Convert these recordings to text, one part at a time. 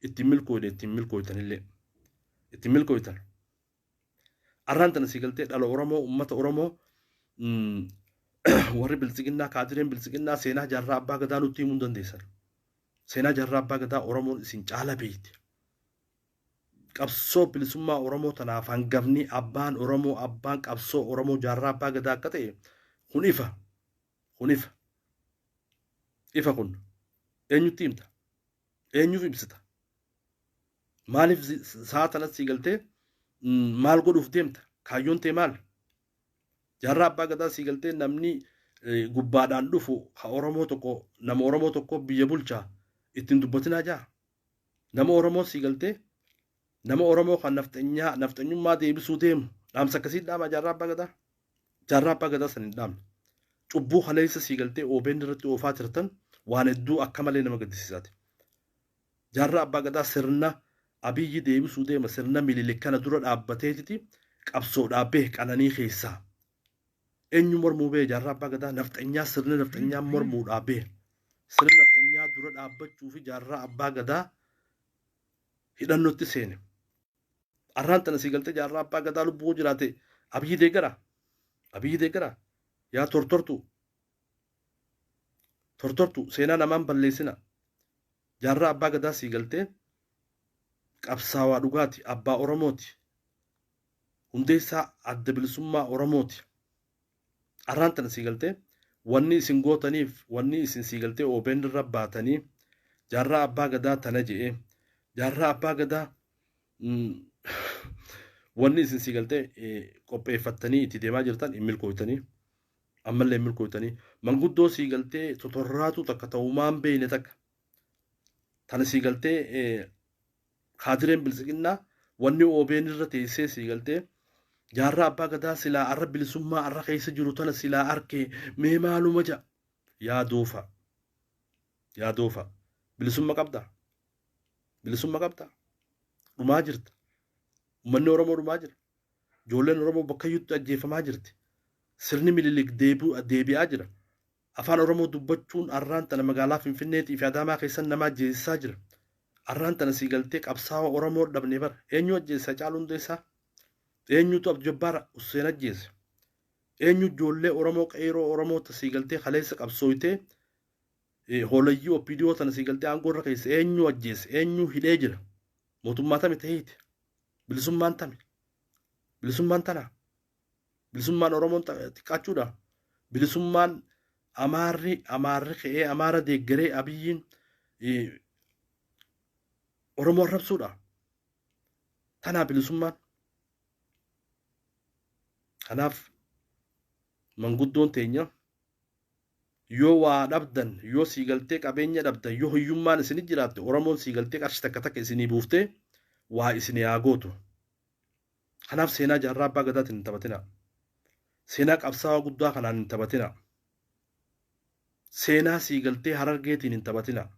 Ittiin milkooyne, ittiin milkooytanillee. Ittiin milkooytan. Arraan tana sii galtee dhala Oromoo, uummata Oromoo, warri biltsiginnaa, kaadireen biltsiginnaa seenaa Jaarraa Abbaa Gadaa nutti himuu hin dandeessan. Seenaa Jaarraa Abbaa Gadaa Oromoon isin caala beekti. Qabsoo bilisummaa Oromoo tanaaf hangafni abbaan Oromoo, abbaan qabsoo Oromoo Jaarraa Abbaa Gadaa akka ta'e kun ifa. Kun ifa. Ifa kun. Eenyutti himta? Eenyuuf ibsita? Maaliif sa'a tanatti sii galtee maal godhuuf deemta? Kaayyoon tee maal? Jaarraa Abbaa Gadaa sii galtee namni gubbaadhaan dhufu ka Oromoo tokko, nama Oromoo tokko biyya bulchaa ittiin dubbatinaa jaa. Nama Oromoo sii galtee nama Oromoo kan nafxanyaa nafxanyummaa deebisuu deemu dhaamsa akkasii dhaama Jaarraa Abbaa Gadaa. Jaarraa Abbaa Gadaa san hin dhaamne. Cubbuu kaleessa sii galtee OBN irratti oofaa jirtan waan hedduu akka malee nama gaddisiisaati. Jaarraa Abbaa Gadaa sirna Abiyyi deebisuu deema, sirna Minilik kana dura dhaabbateetiti qabsoodhaa bahe qananii keessaa. Eenyu mormuu bahe Jaarraa Abbaa Gadaa? Nafxanyaa, sirna nafxanyaa mormuudhaa bahe. Sirna nafxanyaa dura dhaabbachuu fi Jaarraa Abbaa Gadaa hidhannootti seene. Arraan tana sii galtee Jaarraa Abbaa Gadaa lubbuu jiraate Abiyyi deeggara. Abiyyi deeggara. Yaa tortortuu. Tortortuu, seenaa namaan balleessina. Jaarraa Abbaa Gadaa sii galtee qabsaawaa dhugaati, abbaa Oromooti. Hundeessaa Adda Bilisummaa Oromooti. Arraan tana sii galtee wanni isin gootaniif, wanni isin sii galtee OBN irra baatanii Jaarraa Abbaa Gadaa tana je'ee Jaarraa Abbaa Gadaa wanni isin sii galtee qopheeffattanii itti deemaa jirtan hin milkooytanii. Ammallee hin milkooytanii. Manguddoo sii galtee totorraatuu takka ta'umaan beeyne takka tana sii galtee kaadireen biltsiginnaa wanni OBN irra teessee sii galtee Jaarraa Abbaa Gadaa silaa arra bilisummaa arra keessa jiru tana silaa arkee mee maaluma ja'a. Yaa doofa. Yaa doofa. Bilisumma qabda. Bilisumma qabda. Dhumaa jirta. Uummanni Oromoo dhumaa jira. Ijoolleen Oromoo bakkayyuutti ajjeefamaa jirti. Sirni Minilik deebi'aa jira. Afaan Oromoo dubbachuun arraan tana magaalaa Finfinneetii fi Adaamaa keessan nama ajjeesisaa jira. Arraan tana sii galtee qabsaawa Oromoo dhabne bara. Eenyu ajjeese Hacaaluu Hundeessaa? Eenyutu Abdujabbaar Husseen ajjeese? Eenyu ijoollee Oromoo, qeeroo Oromoo ta sii galtee kaleessa qabsooytee hoolayyii OPDO tana sii galtee aangoo irra keesse eenyu ajjeese? Eenyu hidhee jira? Mootummaa tami tahiite? Bilisummaan tami? Bilisummaan tanaa? Bilisummaan Oromoon xiqqaachuudha. Bilisummaan Amaarri ka'ee Amaara deeggaree Abiyyiin Oromoo arrabsuudha. Tanaa bilisummaan. Kanaaf manguddoon teenya yoo waa dhabdan, yoo sii galtee qabeenya dhabdan, yoo hiyyummaan isinit jiraatte, Oromoon sii galtee qarshi takka takka isinii buuftee waa isinii haa gootu. Kanaaf seenaa Jaarraa Abbaa Gadaatiin hin taphatinaa. Seenaa qabsaawaa guddaa kanaan hin taphatinaa. Seenaa sii galtee Harargeetiin hin taphatinaa.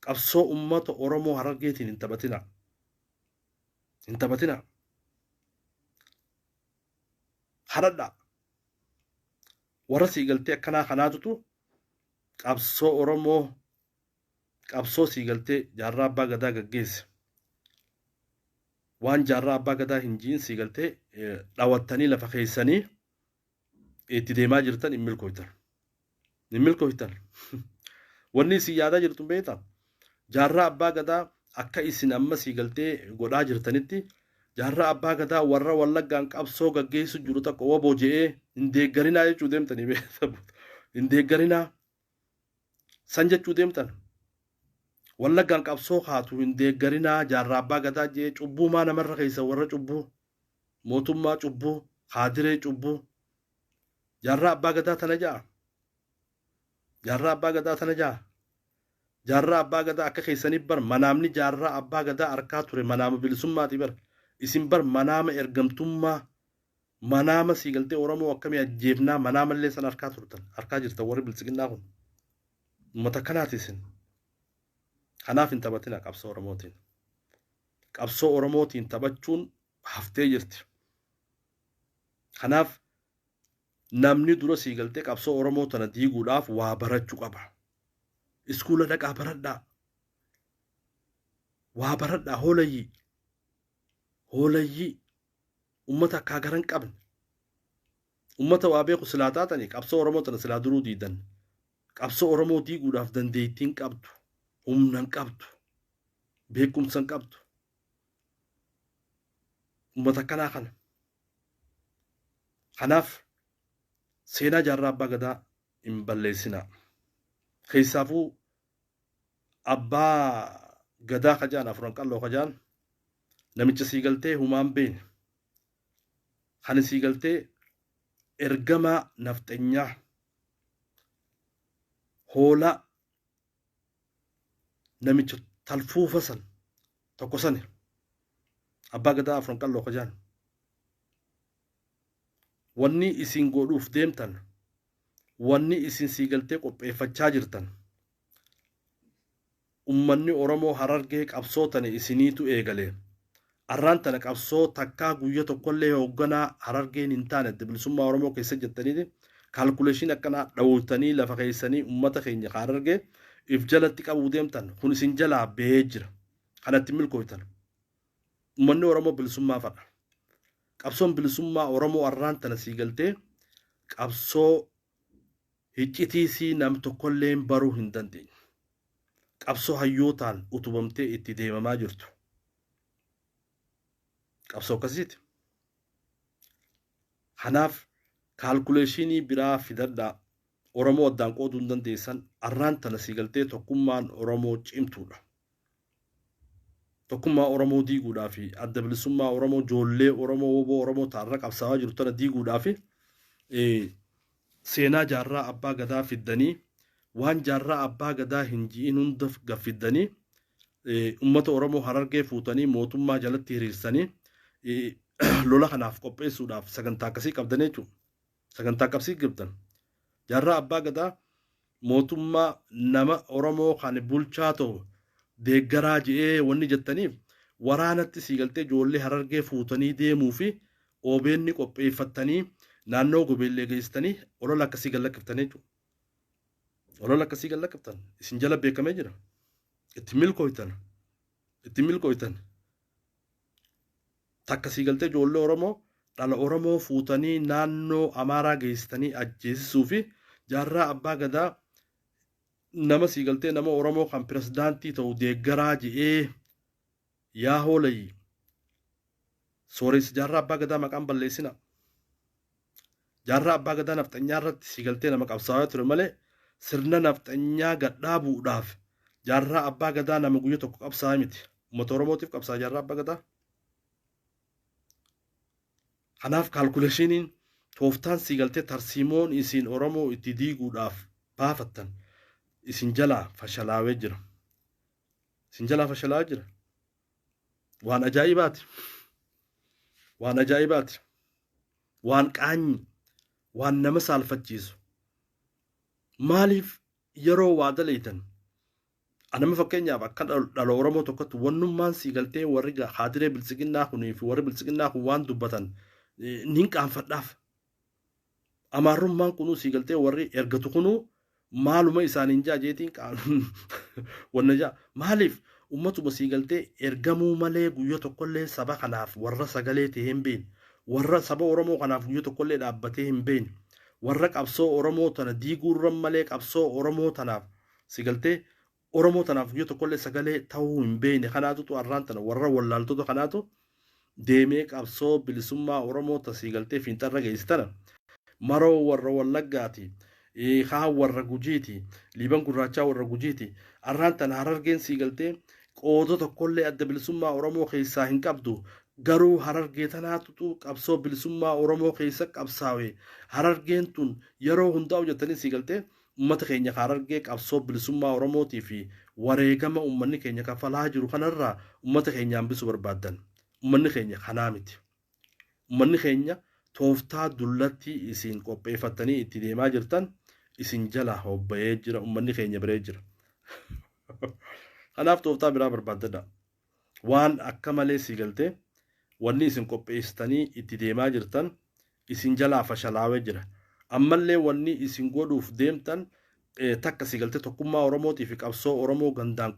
Qabsoo uummata Oromoo Harargeetiin hin taphatinaa. Hin taphatinaa. Kadhadhaa. Warra sii galtee akkanaa kanaatutu qabsoo Oromoo, qabsoo sii galtee Jaarraa Abbaa Gadaa gaggeesse. Waan Jaarraa Abbaa Gadaa hin ji'in sii galtee dhawattanii lafa keessanii itti deemaa jirtan hin milkooytan. Hin milkooytan. Wanni isin yaadaa jirtu beektaa? Jaarraa Abbaa Gadaa akka isin amma sii galtee godhaa jirtanitti Jaarraa Abbaa Gadaa warra Wallaggaan qabsoo gaggeessu jiru tokko waboo je'ee hin deeggarinaa jechuu deemtanii beektaa? Hin deeggarinaa. San jechuu deemtan. Wallaggaan qabsoo kaatu hin deeggarinaa Jaarraa Abbaa Gadaa je'ee cubbuu maa namarra keessa warra cubbuu, mootummaa cubbuu, kaadiree cubbuu. Jaarraa Abbaa Gadaa tana ja'a. Jaarraa Abbaa Gadaa tana ja'a. Jaarraa Abbaa Gadaa akka keessanii bar manaamni Jaarraa Abbaa Gadaa arkaa ture manaama bilisummaati bar. Isin bar manaama ergamtummaa, manaama sii galtee Oromoo akkamii ajjeefnaa manaamallee san arkaa turtan, arkaa jirtan warri biltsiginnaa kun. Uummata akkanaati isin. Kanaaf hin taphatina qabsoo Oromootiin. Qabsoo Oromootiin taphachuun haftee jirti. Kanaaf namni dura sii galtee qabsoo Oromoo tana diiguudhaaf waa barachuu qaba. Iskuula dhaqaa baradhaa. Waa baradhaa hoolayyii. Hoolayyii ummata akkaa garan qabne. Ummata waa beeku silaa taatanii qabsoo Oromoo tana silaa duruu diidan. Qabsoo Oromoo diiguudhaaf dandeettiin qabdu, humna hin qabdu, beekumsa hin qabdu. Ummata akkanaa kana. Kanaaf seenaa jaarraa abbaa gadaa hin balleessinaa. Keessaafuu abbaa gadaa kajaan afuran qalloo kajaan namicha sii galtee humaan beene. Kan sii galtee ergamaa nafxenyaa hoolaa namicha talfuufa san tokko sani abbaa gadaa afuran qalloo kajaan. Wanni isin godhuuf deemtan, wanni isin sii galtee qopheeffachaa jirtan, ummanni Oromoo Harargee qabsoo tana isiniitu eegale. Arraan tana qabsoo takkaa guyya tokkollee hoogganaa Harargeen hin taane adda bilisummaa Oromoo keessa jettaniiti kaalkuleeshinii akkanaa dhawutanii lafa keessanii ummata keenya Harargee if jalatti qabuu deemtan kun isin jalaa bahee jira. Kanatti milkooytan. Ummanni Oromoo bilisummaa fadha. Qabsoon bilisummaa Oromoo arraan tana sii galtee qabsoo hiccitiisii nam tokkolleen baruu hin dandeenye. Qabsoo hayyootaan utubamtee itti deemamaa jirtu. Qabsoo akkasiiti. Kanaaf kaalkuleeshinii biraa fidadhaa. Oromoo addaan qooduu hin dandeessan. Arraan tana sii galtee tokkummaan Oromoo cimtuudha. Tokkummaa Oromoo diiguudhaa fi adda bilisummaa Oromoo ijoollee Oromoo woboo Oromoo ta'arra qabsaa'aa jiru tana diiguudhaa fi seenaa jaarraa abbaa gadaa fiddanii waan jaarraa abbaa gadaa hin ji'in hunda gaffiddanii ummata Oromoo Harargee fuutanii mootummaa jalatti hiriirsanii lola kanaaf qopheessuudhaaf sagantaa akkasii qabdan jechuudha. Sagantaa akkasii qabdan. Jaarraa abbaa gadaa mootummaa nama Oromoo kan bulchaa ta'u deeggaraa je'ee wanni jettaniif waraanatti sii galtee ijoollee Harargee fuutanii deemuu fi OBN qopheeffattanii naannoo gobeellee geessitanii olola akkasii gallakkiftanii jechuudha. Olola akkasii gallakkiftan isin jala beekamee jira. Itti milkooytan. Itti milkooytan. Takka sii galtee ijoollee Oromoo dhala Oromoo fuutanii naannoo Amaaraa geessitanii ajjeesisuu fi jaarraa abbaa gadaa nama sii galtee nama Oromoo kan pirezidaantii ta'u deeggaraa je'ee yaa hoolayi sooressi jaarraa abbaa gadaa maqaan balleessina. Jaarraa abbaa gadaa nafxanyaa irratti sii galtee nama qabsaa'aa ture malee sirna nafxanyaa gadhaabuudhaaf jaarraa abbaa gadaa nama guyya tokko qabsaa'aa miti. Uummata Oromootiif qabsaa'a jaarraa abbaa gadaa. Kanaaf kaalkuleeshiniin tooftaan sii galtee tarsiimoon isin Oromoo itti diiguudhaaf baafattan isin jalaa fashalaawee jira. Isin jalaa fashalaawee jira. Waan ajaa'ibaati. Waan ajaa'ibaati. Waan qaanyi. Waan nama saalfachiisu. Maaliif yeroo waa daleeytan anama fakkeenyaaf akka dhala Oromoo tokkotti wannummaan sii galtee warri haadiree biltsiginnaa kunii fi warri biltsiginnaa kun waan dubbatan nin qaanfadhaaf. Amaarummaan kunuu sii galtee warri ergatu kunuu maaluma isaaniin jaa jeetiin wanna jaa maaliif ummatuma sii galtee ergamuu malee guyya tokkollee saba kanaaf warra sagalee ta'ee hin beekne warra saba Oromoo kanaaf guyya tokkollee dhaabbatee hin beekne warra qabsoo Oromoo tana diiguurran malee qabsoo Oromoo tanaaf sii galtee Oromoo tanaaf guyya tokkollee sagalee ta'uu hin beekne kanaatu arraan tana warra wallaaltota kanaatu deemee qabsoo bilisummaa Oromoo ta sii galtee fiinxarra geessi tana maroo warra Wallaggaati haa warra Gujiiti Liiban Gurraachaa warra Gujiiti arraan tana Harargeen sii galtee qooda tokkollee adda bilisummaa Oromoo keessaa hin qabdu garuu Harargee tanaatutu qabsoo bilisummaa Oromoo keessa qabsaawe Harargeen tun yeroo hundaa hojjetanii sii galtee ummata keenya Harargee qabsoo bilisummaa Oromootii fi wareegama ummanni keenya kafalaa jiru kanarraa ummata keenya hambisuu barbaaddan. Ummanni keenya kanaa miti. Ummanni keenya tooftaa dullatti isin qopheeffattanii itti deemaa jirtan isin jala hobba'ee jira. Ummanni keenya biree jira. Kanaaf tooftaa biraa barbaaddadha. Waan akka malee sii galtee wanni isin qopheessitanii itti deemaa jirtan isin jalaa fashalaawee jira. Ammallee wanni isin godhuuf deemtan takka sii galtee tokkummaa Oromootii fi qabsoo Oromoo gandaan